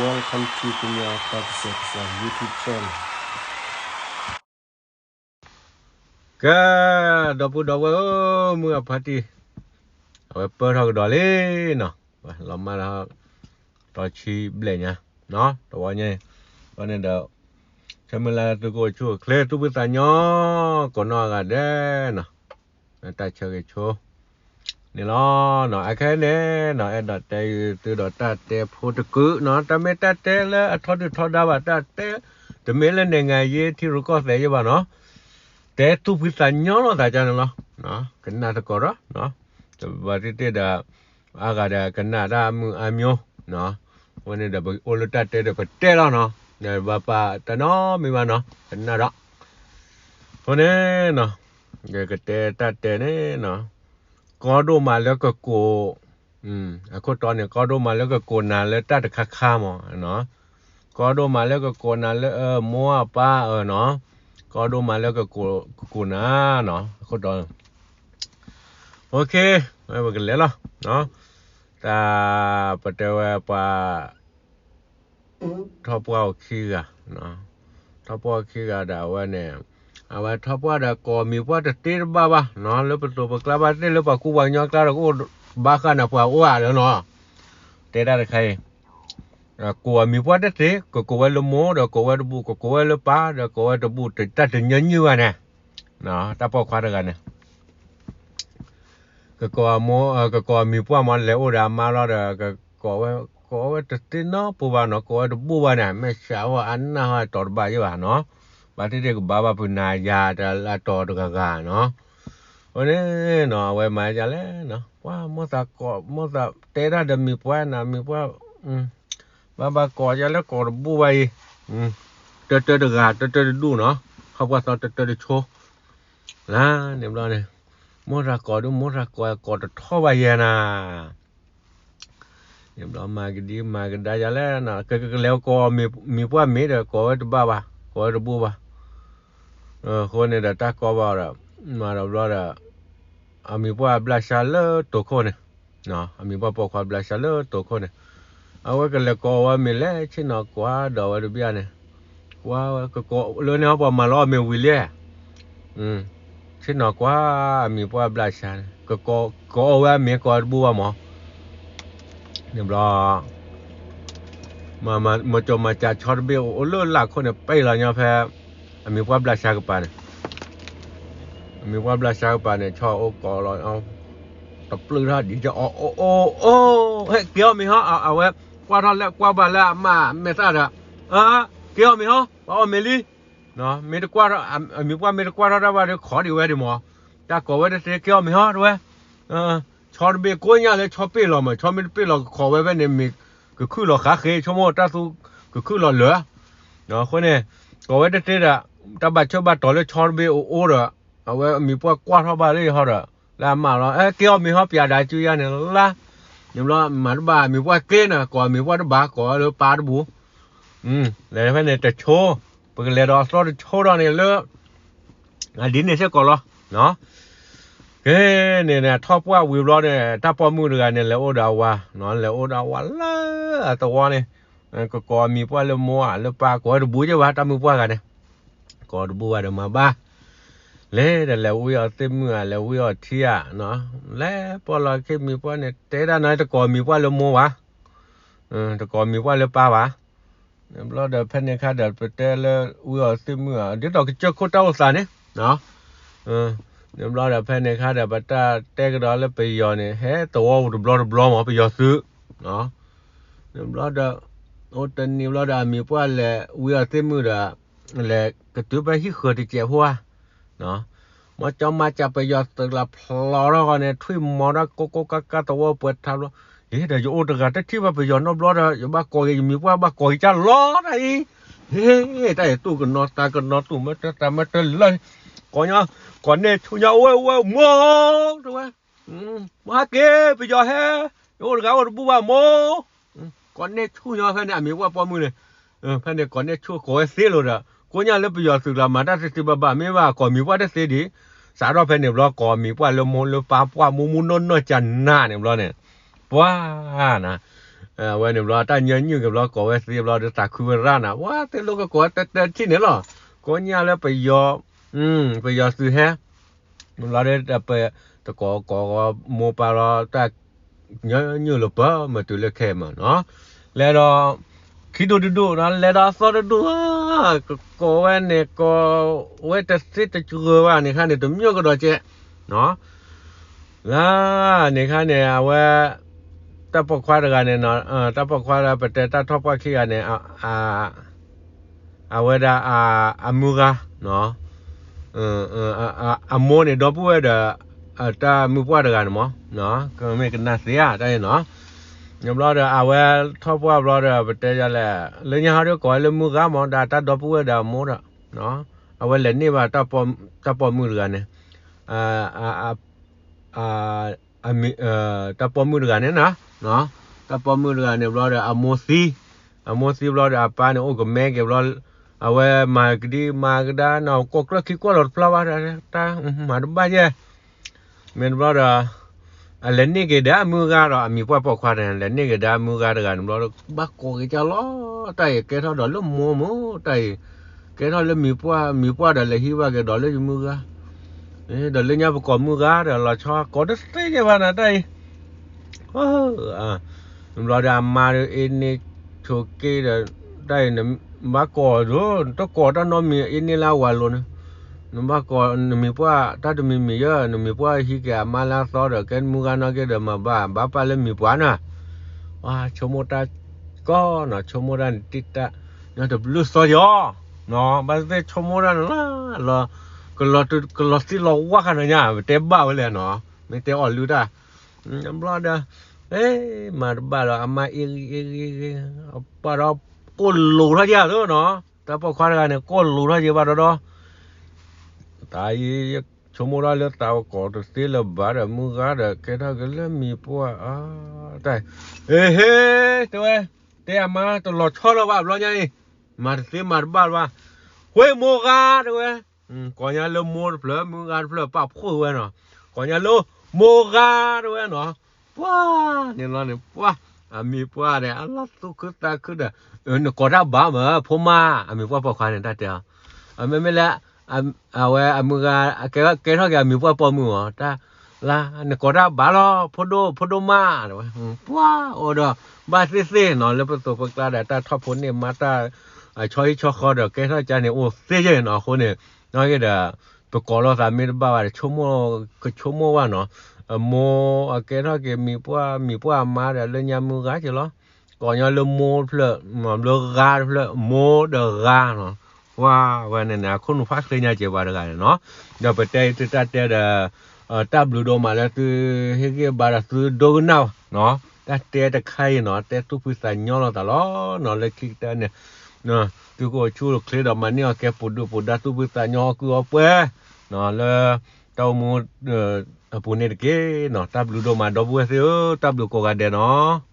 Welcome to Kenya Pakistan YouTube channel. ကဲ ဒီပုၢ်ဒီဝဲၢ်ဧၢ, မုၢ်အဖါတံၢ် အဝဲပၢၢ်ထီၣ်ကဒီးလံနီၤ, လီၤမၢ်လၢ တီဆံဘျဲၣ်ညါ တဝီညါ, အဃိန့ၣ်ဒီး ဆၢမုၢ်လၢ်သုကအိၣ်ဆူၣ်အိၣ်ချ့ သူၣ်ဖှံသးညီ ကိးနီၢ်အဂၤဒဲးနီၤ, တၢ်ဆၢဂ့ၤဆိ န့ၣ်လီၤ. အခဲအံၤန့ၣ်နီၤ အဲၣ်ဒိးတဲသုဒီးတၢ်တဲဖိတကုာ်နီၤ, တမ့ၢ်တၢ်တဲလၢအထီဒုၣ်ထီဒါဘၣ်, တၢ်တဲ တမ့ၢ်လၢ နိုင်ငံရေး ထံရူၢ်ကီၢ်သဲးယဲၢ်ဘၣ်နီၤ, တဲသူၣ်ဖှံသးညီလိာ်သးဒ်န့ၣ်လီၤ. ကနၣ်သကိးဒီး ဘၣ်သ့ၣ်သ့ၣ်ဒီး အါဂၤဒီးကနၣ်တၢ်မုာ်အါမျိၤ, အဃိန့ၣ်ဒီးပအိၣ်လၢတၢ်တဲဒီးပတဲလီၤနီၤ, ဘၣ်ပာ်တၢ်နီတမံၤဘၣ်နီၤ ကနၣ်ဒီး, အဃိန့ၣ်နီၤ ကတဲတၢ်တဲန့ၣ်နီၤ, ကီဒိၣ်မးလၢကကိး, အခိၣ်တီန့ၣ် ကီဒိၣ်မးလၢကကိးနၤလၢတၢ်တခါခါမး, ကီဒိၣ်မးလၢကကိးနၤလၢအမိၢ်အပၢ်အၢနီၤ, ကီဒိၣ်မးလၢကကိးနၤနီၤ, အခိၣ်တီ OK, ပကလဲၤလီၤ. တၢ်ပတဲဝဲပှၤ ထီၣ်ပှၢ်အိၣ်ခံဂၤ, ထီၣ်ပှၢ်အိၣ်ခံဂၤဒီးအဝဲန့ၣ်, အဝဲထီၣ်ပှၢ်ဒီးကိးမံၤပှၢ်တသ့တဘၣ်ဘၣ်နီၤ, လၢပသိးပကျါဘၣ်သ့ၣ်လၢပှၤကူပှၤကညီကျါဒီးကအိၣ်ဘၣ်ဃးန့ၣ်ပှၤအိၣ်ဧါလၢနီၤ, တဲတၢ်တခါအံၤ, ကိးအမံၤပှၢ်တသ့, ကကိးဝဲလၢမိၢ်ဒီးကိးဝဲတဘူၣ်, ကကိးဝဲလၢပၢ်ဒီးကိးဝဲတဘူၣ်, တၢ်တညီနုၢ်ဘၣ်န့ၣ်, တၢ်ပိာ်ခွါတဂၤန့ၣ် ကကိးအမိၢ်, ကကိးအမံၤပှၢ်မ့ၢ်လဲၤအိၣ်ဒီးအမါလီၤဒီး ကကိးဝဲ, ကိးဝဲတသ့နီတပူၤဘၣ်နီၤ, ကိးဝဲတဘူၣ်ဘၣ်န့ၣ်, မ့ၢ်စးဝဲအနၢ်ဟီတီၤတဘၣ်ယဲၢ်ဘၣ်နီၤ, ဘၣ်သ့ၣ်သ့ၣ်ကဘၣ်ဘၣ်ဖုးနၤယၤတၢ်လၢအတီၤတဂၤဂၤနီၤ, အဃိန့ၣ်နီၤ အဝဲမၤဒ်လဲၣ်နီၤ, ပှၤမိၢ်သးကိး, မိၢ်သးတဲတၢ်ဒီးမံၤပှၢ်နၤ, မံၤပှၢ် ဘၣ်ဘၣ်ကိးယၤလၢကိးတဘူၣ်ဘၣ်အံၤ, တၢတၢတဂၤ တၢတၢတဒူၣ်နီၤ, ထီၣ်ပှၢ်သီတၢတၢတဆိ လၢန့ၣ်ဘျီန့ၣ်, မိၢ်သးကိးဒုး မိၢ်သးကိး ကိးတထီၣ်ဘၣ်ယဲၢ်နၤ, န့ၣ်ဘျီမၤကဒံမၤကဒါယၤလဲၣ်, ကလဲၤကိးမံၤပှၢ်မ့ၢ်ဒီး ကိးဝဲတဘၣ်ဘၣ်, ကိးဝဲတဘူၣ်ဘၣ်, အဃိန့ၣ်ဒီးတၢ်ကီဘၣ်ဒီး, မၤဒီးဘျီဒီး, အမံၤပှၢ်ဘျးဆါလၢတိာ်ခိၣ်န့ၣ်, အမံၤပှၢ်ပိာ်ခွါဘျးဆါလၢတိာ်ခိၣ်န့ၣ်, အဝဲကလဲၤကိးဝဲမ့ၢ်လဲၣ် ဆ့ၣ်နီၤကွၢ်ဒီးဝဲတဘျီန့ၣ်, ကွၢ်ဝဲကကိးလၢန့ၣ်ဟီပှၤမၤလီၤအီၣ်မ့ၢ်ဝံၤလံ, ဆ့ၣ်နီၤကွၢ် အမံၤပှၢ်ဘျးဆါန့ၣ်, ကကိးဝဲအမ့ၢ်ကိးတဘူၣ်ဘၣ်မး, န့ၣ်ဘျီ မၤကၠီမၤကၠးဆီတဘ့ၣ်အိၣ်လၢလၢ်ခိၣ်န့ၣ် ပ့ၢ်လီၤညီဖဲ အမံၤပှၢ်ဘျးဆါကပၤန့ၣ်, အမံၤပှၢ်ဘျးဆါကပၤန့ၣ် ဆီအိၣ်ကိးလီၤ, တပျုၢ်ထီၣ်ဒံးကအိၣ်အိၣ်အိၣ်, ဟဲက့ၤအီၣ်မ့ၤဟီ, အဝဲကွၢ်ထီၣ်လၢကွၢ်ဘၣ်လၢအမါမဲာ်သၣ်ဒီး, က့ၤအီၣ်မ့ၤဟီ, ပှၤအီၣ်မ့ၤလံ, မ့ၢ်တကွၢ်ထီၣ်, အမံၤပှၢ်မ့ၢ်တကွၢ်ထီၣ်တၢ်ဘၣ်ဒီး ခိးဒံးဝဲဒံးမး, တၢ်ကိးဝဲတသ့ က့ၤအီၣ်မ့ၤဟီတဝဲ ဆီတဘ့ၣ်ကိးညါလၢဆီပ့ၢ်လီၤမး, ဆီမ့ၢ်တပ့ၢ်လီၤ ကခိးဝဲဖဲန့ၣ် မ့ၢ်ကခုၣ်လီၤဃးဃ့, ဆိကမိၣ်တၢ်သူကခုၣ်လီၤလၢာ်, အဃိန့ၣ် ကိးဝဲတသ့ဒီး တၢ်ဘၣ်ဆၢဘၣ်တီၤလၢဆီတဘ့ၣ်အိၣ်အိၣ်ဒီး, အဝဲအမံၤပှၢ်ကွၢ်ထီၣ်ဘၣ်လၢဟီဒီး, လၢအမါလီၤ, က့ၤအီၣ်မ့ၤဟီ ပျးဒၣ်စုယါန့ၣ်လါ, န့ၣ်ဘျီမၤတဘၣ် အမံၤပှၢ်က့ၤန့ၣ် ကိးအမံၤပှၢ်တဘၣ် ကိးလၢပၢ်တဘူၣ်, လဲၤဖဲန့ၣ်တဆိ, ပကလဲၤဒီးအသီတဆိဒီးန့ၣ်လၢ ဒ်န့ၣ်စ့ၢ်ကီးလီၤ. ကဲန့ၣ်န့ၣ် ထီၣ်ပှၢ်ဝံၤဘျီန့ၣ် တၢ်ပိာ်မုၣ်တဂၤန့ၣ် လဲၤအိၣ်ဒီးအဝၤ, လဲၤအိၣ်ဒီးအဝၤလၢအသဝီန့ၣ်, ကကိးအမံၤပှၢ်လၢမိၢ်ဧါ လၢပၢ် ကိးဝဲတဘူၣ်ယဲၢ်ဘၣ် တၢ်မုၣ်ပှၢ်ဂၤန့ၣ်, ကိးတဘူၣ်ဘၣ်ဒီးမၤဘၣ်, လဲၤဒီးလဲၤဝံအီၤသ့ၣ်မုၣ်ဧါ လဲၤဝံအီၤထံဧါ, လဲၤပိာ်လီၤခ့မံၤပှၢ်န့ၣ် တဲဒၣ်နီၤ တကိးမံၤပှၢ်လၢမိၢ်ဘၣ်, တကိးမံၤပှၢ်လၢပၢ်ဘၣ်, န့ၣ်ဘျီဒီးဖဲန့ၣ်ခါဒီး ပတဲလၢဝံအီၤသ့ၣ်မုၣ်ဧါ ဒ်သိးကစၢၢ်ခိၣ်တၢ်အိၣ်သးန့ၣ်, န့ၣ်ဘျီဒီးဖဲန့ၣ်ခါဒီး ပတၢ်တဲကဒီးလၢပယီၤန့ၣ် ဟဲသဝီပူၤတဘျီတဘျီမး ပယီၤသုး, န့ၣ်ဘျီဒီး အိၣ်တနံၤဘျီဒီး အမံၤပှၢ်လဲၤဝံအီၤသ့ၣ်မုၣ်ဒီး လဲၤကတုၤဖဲဟံၣ်ဃၢၤတစဲးဖိဧါ မ့ၢ်ကၠီမါကၠးပယီၤသုးကျါဖျိးထီၣ်ဃီန့ၣ် ထွံၣ်မီၤတၢ်ကိးကိးကါကါသဝီပှဲၤထးဘျီ, အ့ ဒီးယအိၣ်တဂၤတထံၣ်ဘၣ်ပယီၤနီတဘျီဒီး ယဘၣ်ကိးက့ၤ ယမံၤပှၢ်ဘၣ်ကိးက့ၤကၢ်လီၤတၢ်အံၤ, ဟ့ တၢ်အံၤသူၣ်ကနီၤသးကနီၤသူၣ်မ့ၢ်တၢ်သးမ့ၢ်တၢ်လၢာ်, ကိးညါ, ကိးန့ၢ်ဆူညါအိၣ်ဝဲအိၣ်ဝဲမိၢ်, တဲဝဲ, မ့ၢ်ဟဲက့ၤ ပယီၤဟဲ, ယအိၣ်တဂၤအိၣ်တဘူၣ်ဘၣ်မိၢ် ကိးန့ၢ်ဆူညါဖဲန့ၣ် အမံၤပှၢ်ပိာ်မုၣ်န့ၣ်, ဖဲန့ၣ်ကိးန့ၢ်ဆူကိးဝဲသ့လီၤဒီး ကိးညါလၢပယီၤသုးကျါမၤတၢ်သ့သ့ဘၣ်ဘၣ် မ့ၢ်ဘၣ်ကိးမံၤပှၢ်တသ့ဒံး, စးထီၣ်ဖဲန့ၣ်ဘျီ ကိးမံၤပှၢ်လၢမိၢ်လၢပၢ်ပှၢ်မူမူနီၢ်နီၢ်ကနၤန့ၣ်ဘျီန့ၣ်, ပှၤနၤ, အဝဲန့ၣ်ဘျီ တၢ်ညီနုၢ်က့ၤဘျီ ကိးဝဲသ့ဘျီဒီး သးခုဝဲရၣ်နၤ ဝဲသ့ၣ်လိၣ်ကကိးဝဲတၢ်တၢ်ထံၣ်န့ၣ်လီၤ. ကိးညါလၢပယီၤ ပယီၤသုးဟဲ ဘျီဒီး တကိးကိးမိၢ်ပၢ်လီၤ တၢ်ညီနုၢ်လီၤပၢၢ်မၤတုၤလၢခဲမးနီၤ, လဲၤဒီး ခံဒိၣ်တဒိၣ်နီၤ လဲၤဒီးအသီတဒိၣ်ဧါ, ကကိးဝဲန့ၣ် ကိးဝဲတသ့တကြၢးဘၣ်န့ၣ်ခါန့ၣ် တမ့ၢ်ကဒီးကဲ လၢန့ၣ်ခါန့ၣ် အဝဲ တၢ်ပိာ်ခွါတဂၤန့ၣ် တၢ်ပိာ်ခွါလၢပတဲတၢ်ထီၣ်ပှၢ်ခံဂၤန့ၣ် အဝဲဒၣ် အမုၢ်ဂၤ အမိၢ်န့ၣ် ဒီပုၢ်ဝဲၢ်ဒီး တၢ်မုၢ်ပှၢ်တဂၤန့ၣ်မး, ကမ့ၢ်ကနၣ်သ့ဧါ တၢ်အံၤနီၤ, ဘျီဒီး အဝဲထီၣ်ပှၢ်ဘျီဒီး ပတဲယလဲၣ် လၢညါဟီဒီး ကိးဝဲလၢမုၢ်ဂၤမး ဒီးတၢ်ဒီပုၢ်ဝဲၢ်ဒီးအမိၢ်ဒီး အဝဲလဲၤန့ၢ်ဘၣ် တၢ်ပိာ်မုၣ်တဂၤန့ၣ် တၢ်ပိာ်မုၣ်တဂၤန့ၣ်နီၤ, တၢ်ပိာ်မုၣ်တဂၤန့ၣ်ဘျီဒီး အမိၢ်သံ, အမိၢ်သံဘျီဒီး အပၢ်န့ၣ် အိၣ်ကမဲက့ၤဘျီ, အဝဲမၤကဒံမၤကဒါနီၤ ကိးကျၢၢ်ခံကွၢ်လီၤတဖျါဘၣ်, တၢ်မၤတဘၣ်ယဲၢ်, မ့ၢ်တဘျီဒီး အလဲၤန့ၢ်က့ၤဒီးအမုၢ်ဂၤဒီး အမံၤပှၢ်ပိာ်ခွါန့ၣ် လဲၤန့ၢ်က့ၤဒီးအမုၢ်ဂၤတဂၤန့ၣ်ဘျီဒီး ဘၣ်ကိးက့ၤကၢ်လီၤ, တၢ်အံၤကဲထီၣ်ဒီးလၢမိၢ်မး တၢ်အံၤ ကဲထီၣ်လၢမံၤပှၢ်, မံၤပှၢ်ဒီးလဲၤဟံးဘၣ်က့ၤဒီးလၢယမုၢ်ဂၤ, ဒီးလၢညါပကိးမုၢ်ဂၤဒီးလီၤဆီ ကိးတသ့က့ၤဘၣ်နၤတၢ်အံၤ, ဘျီဒီးအမါဒီးအ့န့ၢ်ဆိးက့ဒီး တၢ်အံၤ နဘၣ်ကိးဒိၣ် နတကိးတၢ်နီတမံၤ အ့န့ၢ်လၢအဝၤလိၤန့ၣ်, နဘၣ်ကိးနမံၤပှၢ် တၢ်တမံၤမံၤယဲၢ် နမံၤပှၢ်ဟံးက့ၤအမါလၢအသီဒီး ကဲမုၢ်ဂၤနီၢ်က့ဒီး မၤဘၣ်ဘၣ်ပၢ်လၢမံၤပှၢ်နၤ, ဆိကမိၣ်တၢ်ကီနီၤ ဆိကမိၣ်တၢ်န့ၣ်တံၢ်တၢ် ညီတဘျုးသီယီၤ, ဘၣ်သ့ၣ်သ့ၣ်ဆိကမိၣ်တၢ်န့ၣ်လီၤ, ကလီၤသံလီၤဝါခါန့ၣ်ညါ ပတဲဘၣ်ဝဲလဲၣ်နီၤ မ့ၢ်တဲအီၣ်လုၢ်တၢ်, ဘျီဒီး မၤတဘၣ်ဒီး အမါအ့ဂ့ၤအ့ဂ့ၤအ့ဂ့ၤ ပၢ်ဒီး ကိၢ်လိာ်ထီၣ်ယဲၢ်လီၤနီၤ, တၢ်ပိာ်ခွါတဂၤန့ၣ် ကိၢ်လိာ်ထီၣ်ယဲၢ်ဘၣ်ဒီဒီ တၢ်အံၤ ဆိကမိၣ်ထီၣ်လၢသးကိးတသ့လၢၤဘၣ်ဒီး မုၢ်ဂၤဒီး ကဲထီၣ်က့ၤလၢမံၤပှၢ်အါ, တၢ်အံၤ ဟ့ ဟ့ တဲဝဲ, တဲအမါတလီၤဆီလၢၤဘၣ် ဘျီညါအံၤ, မၤတသ့မၤတဘၣ်လၢၤဘၣ်, ဃ့မိၢ်ဂၤတဲဝဲ, ကိးညါလၢမိၢ်တဖျၢၣ် မုၢ်ဂၤတဖျၢၣ် ပာ်ဖှိၣ်ဝဲနီၤ, ကိးညါလၢမိၢ်ဂၤတဲဝဲနီၤ, ပှၤန့ၣ်လီၤန့ၣ် ပှၤ အမံၤပှၢ်ဒီး အလီၢ်သူၣ်ခုသးခုဒီး နကိးတၢ်ဘၣ်မး ဖိမါ အမံၤပှၢ်ပိာ်ခွါန့ၣ် တၢ်တဲအီၤ, မ့မ့ၢ်လၢ အဝဲအမုၢ်ဂၤ ကဲထီၣ်က့ၤအမံၤပှၢ်ပိာ်မုၣ်အီၤ တၢ်လၢ နကိးတၢ်ဘၣ်လီၤ ဖိဒိၣ် ဖိဒိၣ်မး တဲဝဲ, ပှၤအိၣ်ဒီး ဘၣ်သ့ၣ်သ့ၣ်နီၤ လၢပသိးပကျါဒီး တၢ်ထီၣ်ဖိန့ၢ်မါတၢ် အဆီဟံၣ်ဆီဃီဒီး ကဲထီၣ်ကါန့ၣ် အိၣ်သ့ယဲၢ်နီၤ အဃိန့ၣ် နီၢ်က့ဒီး ပကိးလိာ်သးမ့ၢ်တဘၣ်ဘၣ်ဒီး ဆိကမိၣ် ကဆိကမိၣ်ဘၣ်နီၤ, အမိၢ်အကဲထီၣ်က့ၤမံၤပှၢ် မံၤပှၢ်အမါဒီး လၢညါမုၢ်ဂၤက့ၤလီၤ, ကိးညီလၢမိၢ်တဖျၢၣ် လၢဂၤတဖျၢၣ် မိၢ်ဒီးဂၤနီၤ, ပှၤဝဲန့ၣ်န့ၣ် အခိၣ်နူာ်ဖးချ့ညါက့ၤပှၤတဂၤန့ၣ်နီၤ, ဒီးပတဲအံၤသုတၢ်တဲဒီး တၢ်ဘျုးဒိၣ်မးလၢသုဟ့ၣ်ဂံၢ်ဘါဒီးသုဒိကနၣ်ဘၣ်နီၤ, တၢ်တဲတခါအံၤနီၤ တဲသူၣ်ဖှံသးညီလိာ်သးလီၤနီၤ လၢခံကတၢၢ်န့ၣ် သုကအိၣ်ဆူၣ်အိၣ်ချ့ဒီးမၤန့ၢ်အီၣ်ကဲပူၤဒုၣ်ပူၤဒါ သူၣ်ဖှံသးညီအီၣ်ကုၢ်အီၣ်ပှဲၤ လၢတၢ်အိၣ်မူအပူၤန့ၣ်တက့ၢ်နီၤ, တၢ်ဘျုးဒိၣ်မးဒီပုၢ်ဝဲၢ်သ့ၣ်ဧၢ, တၢ်ဘျုးကိးဂၤဒဲးနီၤ.